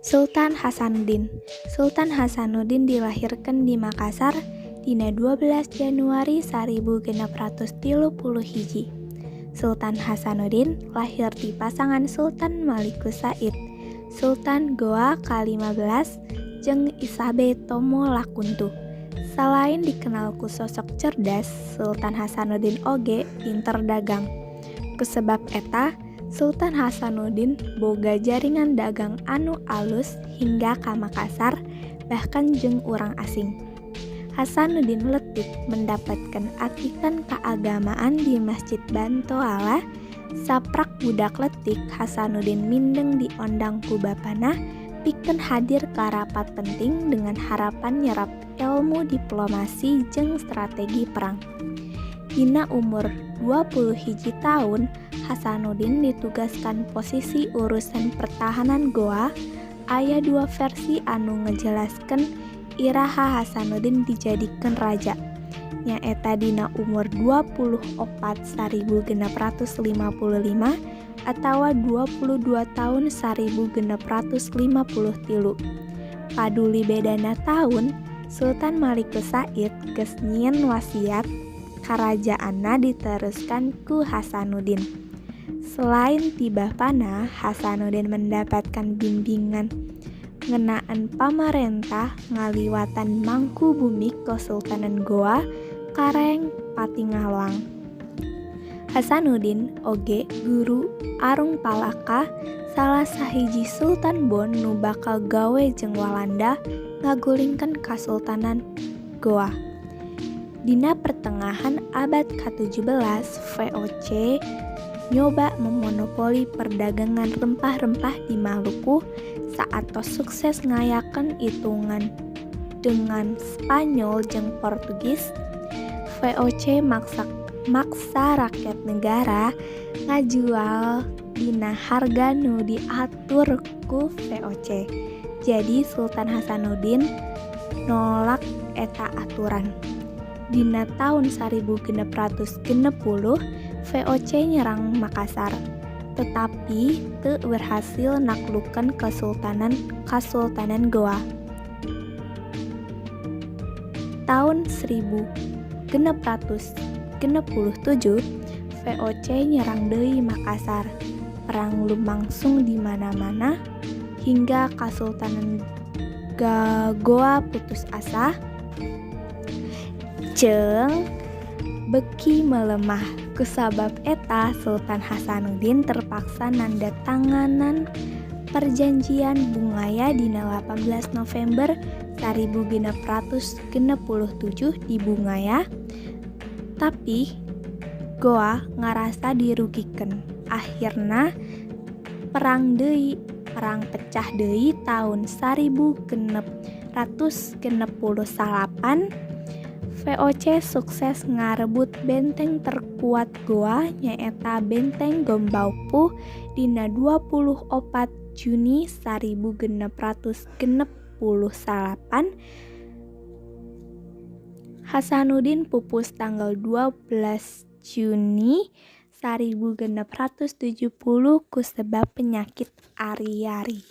Sultan Hasanuddin. Sultan Hasanuddin dilahirkan di Makassar dina 12 Januari 1631. Sultan Hasanuddin lahir di pasangan Sultan Malikus Said, Sultan Goa ka-15, jeung Isabe Tomo Lakuntu. Selain dikenal ku sosok cerdas, Sultan Hasanuddin oge pinter dagang. Kusebab eta, Sultan Hasanuddin boga jaringan dagang anu alus hingga ka Makassar, bahkan jeung urang asing. Hasanuddin leutik mendapatkan atikan keagamaan di Masjid Bontoala. Saprak budak leutik, Hasanuddin mindeng diondang ku bapana pikeun hadir ka rapat penting dengan harapan nyerap ilmu diplomasi jeung strategi perang. Dina umur 21 tahun, Hasanuddin ditugaskan posisi urusan pertahanan Goa. Aya dua versi anu ngejelaskeun iraha Hasanuddin dijadikeun raja, nyaeta dina umur 24 1655 atawa 22 tahun 1653. Paduli bedana tahun, Sultan Malikus Said geus nyieun wasiat karajaanna diteruskan ku Hasanuddin. Selain ti bapana, Hasanuddin mendapatkan bimbingan ngeunaan pamarentah ngaliwatan Mangkubumi Kesultanan Goa, Karaeng Pattingalloang. Hasanuddin oge guru Arung Palakka, salah sahiji Sultan Bon nu bakal gawe jeung Walanda ngagulingkeun Kasultanan Goa. Dina pertengahan abad ka-17, VOC nyoba memonopoli perdagangan rempah-rempah di Maluku saatos sukses ngayakeun itungan dengan Spanyol jeung Portugis. VOC maksa rakyat negara ngajual dina harga nu diatur ku VOC. Jadi Sultan Hasanuddin nolak eta aturan. Dina taun 1660, VOC nyerang Makassar, tetapi teu berhasil naklukkeun Kasultanan Goa. Taun 1667, VOC nyerang deui Makassar. Perang lumangsung di mana-mana hingga Kasultanan Goa putus asa jeung beuki melemah. Kusabab eta, Sultan Hasanuddin terpaksa nandatanganan Perjanjian Bungaya dina 18 November 1667 di Bungaya. Tapi Goa ngarasa dirugikeun. Akhirna perang deui, perang pecah deui taun 1669. VOC sukses ngarebut benteng terkuat Goa, nyaeta Benteng Gombaupu, dina 24 Juni 1669. Hasanuddin pupus tanggal 12 Juni 1670 kusebab penyakit ari-ari.